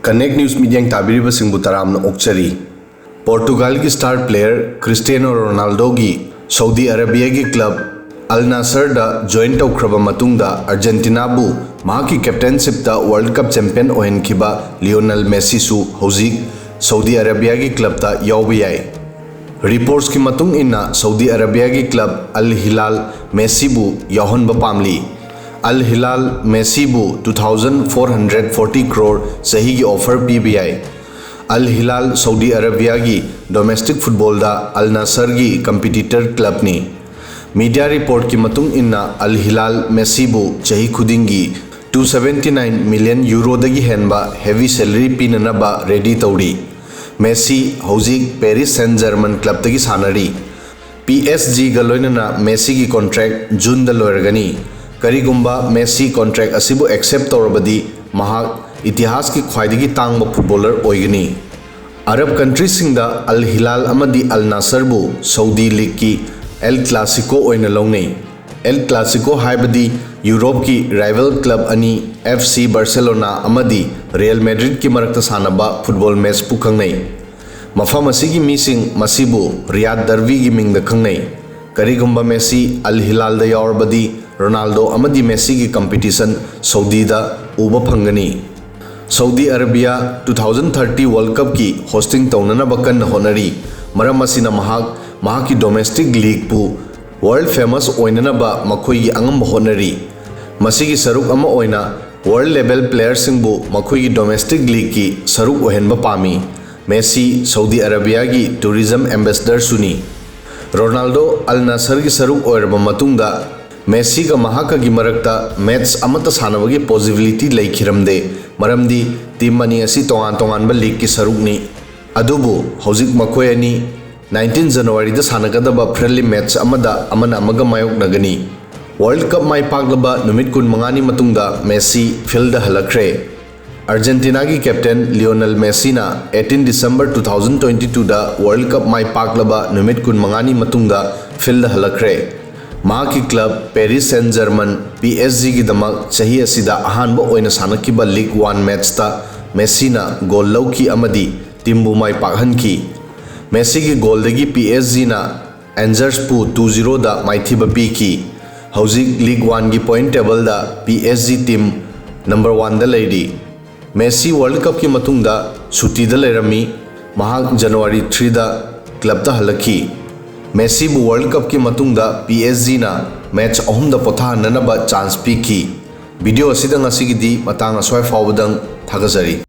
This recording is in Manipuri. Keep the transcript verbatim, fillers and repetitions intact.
Connect News ꯃꯤꯠꯌꯦꯡ ꯇꯥꯕꯤꯔꯤꯕꯁꯤꯡꯕꯨ ꯇꯔꯥꯝꯅ ꯑꯣꯛꯆꯔꯤ꯫ ꯄꯣꯔꯇꯨꯒꯥꯜꯒꯤ star player ꯀ꯭ꯔꯤꯁꯇꯤꯌꯥꯅꯣ ꯔꯣꯅꯥꯜꯗꯣꯒꯤ ꯁꯧꯗꯤ ꯑꯔꯥꯕꯤꯌꯥꯒꯤ club Al Nassrꯗ join ꯇꯧꯈ꯭ꯔꯕ ꯃꯇꯨꯡꯗ ꯑꯥꯔꯖꯦꯟꯇꯤꯅꯥꯕꯨ ꯃꯍꯥꯛꯀꯤ captainshipꯇ World Cup champion ꯑꯣꯏꯍꯟꯈꯤꯕ ꯂꯤꯑꯣꯅꯦꯜ ꯃꯦꯁꯤꯁꯨ ꯍꯧꯖꯤꯛ ꯁꯧꯗꯤ ꯑꯔꯥꯕꯤꯌꯥꯒꯤ clubꯇ ꯌꯥꯎꯕ ꯌꯥꯏ꯫ Reportsꯀꯤ ꯃꯇꯨꯡ ꯏꯟꯅ ꯁꯧꯗꯤ ꯑꯔꯥꯕꯤꯌꯥꯒꯤ club Al Hilal ꯃꯦꯁꯤꯕꯨ ꯌꯥꯎꯍꯟꯕ ꯄꯥꯝꯂꯤ꯫ Al Hilal ꯃꯦꯁꯤꯕꯨ two thousand four hundred forty crore ꯆꯍꯤꯒꯤ offer ꯄꯤꯕ ꯌꯥꯏ꯫ Al Hilal ꯁꯧꯗꯤ ꯑꯔꯥꯕꯤꯌꯥꯒꯤ domestic footballꯗ Al Nassrꯒꯤ competitor clubꯅꯤ꯫ Media reportꯀꯤ ꯃꯇꯨꯡ ꯏꯟꯅ Al Hilal ꯃꯦꯁꯤꯕꯨ ꯆꯍꯤ ꯈꯨꯗꯤꯡꯒꯤ two seventy nine million euroꯗꯒꯤ ꯍꯦꯟꯕ heavy salary ꯄꯤꯅꯅꯕ ready ꯇꯧꯔꯤ꯫ ꯃꯦꯁꯤ ꯍꯧꯖꯤꯛ Paris Saint Germain clubꯇꯒꯤ ꯁꯥꯟꯅꯔꯤ꯫ PSGꯒ ꯂꯣꯏꯅꯅ ꯃꯦꯁꯤꯒꯤ contract Juneꯗ ꯂꯣꯏꯔꯒꯅꯤ꯫ ꯀꯔꯤꯒꯨꯝꯕ ꯃꯦꯁꯤ contract ꯑꯁꯤꯕꯨ accept ꯇꯧꯔꯕꯗꯤ ꯃꯍꯥꯛ ꯏꯇꯤꯍꯥꯁꯀꯤ ꯈ꯭ꯋꯥꯏꯗꯒꯤ ꯇꯥꯡꯕ footballer ꯑꯣꯏꯒꯅꯤ꯫ ꯑꯔꯕ countryꯁꯤꯡꯗ Al Hilal ꯑꯃꯗꯤ Al Nassrꯕꯨ ꯁꯧꯗꯤ leagueꯀꯤ El Clasico ꯑꯣꯏꯅ ꯂꯧꯅꯩ꯫ El Clasico ꯍꯥꯏꯕꯗꯤ ꯌꯨꯔꯣꯞꯀꯤ rival club ꯑꯅꯤ FC Barcelona ꯑꯃꯗꯤ Real Madridꯀꯤ ꯃꯔꯛꯇ ꯁꯥꯟꯅꯕ football matchꯄꯨ ꯈꯪꯅꯩ꯫ ꯃꯐꯝ ꯑꯁꯤꯒꯤ ꯃꯤꯁꯤꯡ ꯃꯁꯤꯕꯨ Riyadh Derbyꯒꯤ ꯃꯤꯡꯗ ꯈꯪꯅꯩ꯫ ꯀꯔꯤꯒꯨꯝꯕ ꯃꯦꯁꯤ Al Hilalꯗ ꯌꯥꯎꯔꯕꯗꯤ ꯔꯣꯅꯥꯜꯗꯣ ꯑꯃꯗꯤ ꯃꯦꯁꯤꯒꯤ competition ꯁꯧꯗꯤꯗ ꯎꯕ ꯐꯪꯒꯅꯤ꯫ Saudi Arabia two thousand thirty World Cupꯀꯤ hosting ꯇꯧꯅꯅꯕ ꯀꯟꯅ ꯍꯣꯠꯅꯔꯤ꯫ ꯃꯔꯝ ꯑꯁꯤꯅ ꯃꯍꯥꯛ ꯃꯍꯥꯛꯀꯤ domestic leagueꯄꯨ world famous ꯑꯣꯏꯅꯅꯕ ꯃꯈꯣꯏꯒꯤ ꯑꯉꯝꯕ ꯍꯣꯠꯅꯔꯤ꯫ ꯃꯁꯤꯒꯤ ꯁꯔꯨꯛ ꯑꯃ ꯑꯣꯏꯅ world level playerꯁꯤꯡꯕꯨ ꯃꯈꯣꯏꯒꯤ domestic leagueꯀꯤ ꯁꯔꯨꯛ ꯑꯣꯏꯍꯟꯕ ꯄꯥꯝꯃꯤ꯫ ꯃꯦꯁꯤ ꯁꯧꯗꯤ ꯑꯔꯥꯕꯤꯌꯥꯒꯤ tourism ambassadorꯁꯨꯅꯤ꯫ ꯔꯣꯅꯥꯜꯗꯣ Al Nassrꯒꯤ ꯁꯔꯨꯛ ꯑꯣꯏꯔꯕ ꯃꯇꯨꯡꯗ ꯃꯦꯁꯤꯒ ꯃꯍꯥꯛꯀꯒꯤ ꯃꯔꯛꯇ match ꯑꯃꯠꯇ ꯁꯥꯟꯅꯕꯒꯤ possibility ꯂꯩꯈꯤꯔꯝꯗꯦ, ꯃꯔꯝꯗꯤ team ꯑꯅꯤ ꯑꯁꯤ ꯇꯣꯉꯥꯟ ꯇꯣꯉꯥꯟꯕ leagueꯀꯤ ꯁꯔꯨꯛꯅꯤ꯫ ꯑꯗꯨꯕꯨ ꯍꯧꯖꯤꯛ ꯃꯈꯣꯏ ꯑꯅꯤ nineteen Januaryꯗ ꯁꯥꯟꯅꯒꯗꯕ friendly match ꯑꯃꯗ ꯑꯃꯅ ꯑꯃꯒ ꯃꯥꯌꯣꯛꯅꯒꯅꯤ꯫ World Cup ꯃꯥꯏ ꯄꯥꯛꯂꯕ ꯅꯨꯃꯤꯠ ꯀꯨꯟꯃꯉꯥꯅꯤ ꯃꯇꯨꯡꯗ ꯃꯦꯁꯤ fieldꯗ ꯍꯜꯂꯛꯈ꯭ꯔꯦ꯫ ꯑꯥꯔꯖꯦꯟꯇꯤꯅꯥꯒꯤ captain ꯂꯤꯑꯣꯅꯦꯜ ꯃꯦꯁꯤꯅ eighteen December two thousand twenty twoꯗ World Cup ꯃꯥꯏ ꯄꯥꯛꯂꯕ ꯅꯨꯃꯤꯠ ꯀꯨꯟꯃꯉꯥꯅꯤ ꯃꯇꯨꯡꯗ fieldꯗ ꯍꯜꯂꯛꯈ꯭ꯔꯦ꯫ ꯃꯍꯥꯛꯀꯤ club Paris Saint Germain PSGꯒꯤꯗꯃꯛ ꯆꯍꯤ ꯑꯁꯤꯗ ꯑꯍꯥꯟꯕ ꯑꯣꯏꯅ ꯁꯥꯟꯅꯈꯤꯕ Ligue one matchꯇ ꯃꯦꯁꯤꯅ ꯒꯣꯜ ꯂꯧꯈꯤ ꯑꯃꯗꯤ ꯇꯤꯝꯕꯨ ꯃꯥꯏ ꯄꯥꯛꯍꯟꯈꯤ꯫ ꯃꯦꯁꯤꯒꯤ ꯒꯣꯜꯗꯒꯤ ꯄꯤ ꯑꯦꯁ ꯖꯤꯅ ꯑꯦꯟꯖꯔꯁꯄꯨ ꯇꯨ ꯖꯤꯔꯣꯗ ꯃꯥꯏꯊꯤꯕ ꯄꯤꯈꯤ꯫ ꯍꯧꯖꯤꯛ ꯂꯤꯒ ꯋꯥꯟꯒꯤ ꯄꯣꯏꯟ ꯇꯦꯕꯜꯗ P S G team number ꯋꯥꯟꯗ ꯂꯩꯔꯤ꯫ ꯃꯦꯁꯤ ꯋꯥꯔꯜ ꯀꯞꯀꯤ ꯃꯇꯨꯡꯗ ꯁꯨꯇꯤꯗ ꯂꯩꯔꯝꯃꯤ꯫ ꯃꯍꯥꯛ ꯖꯅꯋꯥꯔꯤ ꯊ꯭ꯔꯤꯗ ꯀ꯭ꯂꯕꯇ ꯍꯜꯂꯛꯈꯤ꯫ ꯃꯦꯁꯤꯕꯨ ꯋꯥꯔꯜ ꯀꯞꯀꯤ ꯃꯇꯨꯡꯗ ꯄꯤ ꯑꯦꯁ ꯖꯤꯅ ꯃꯦꯆ ꯑꯍꯨꯝꯗ ꯄꯣꯊꯥꯍꯟꯅꯅꯕ ꯆꯥꯟꯁ ꯄꯤꯈꯤ꯫ ꯚꯤꯗꯤꯑꯣ ꯑꯁꯤꯗ ꯉꯁꯤꯒꯤꯗꯤ ꯃꯇꯥꯡ ꯑꯁ꯭ꯋꯥꯏ ꯐꯥꯎꯕꯗꯪ꯫ ꯊꯥꯒꯠꯆꯔꯤ꯫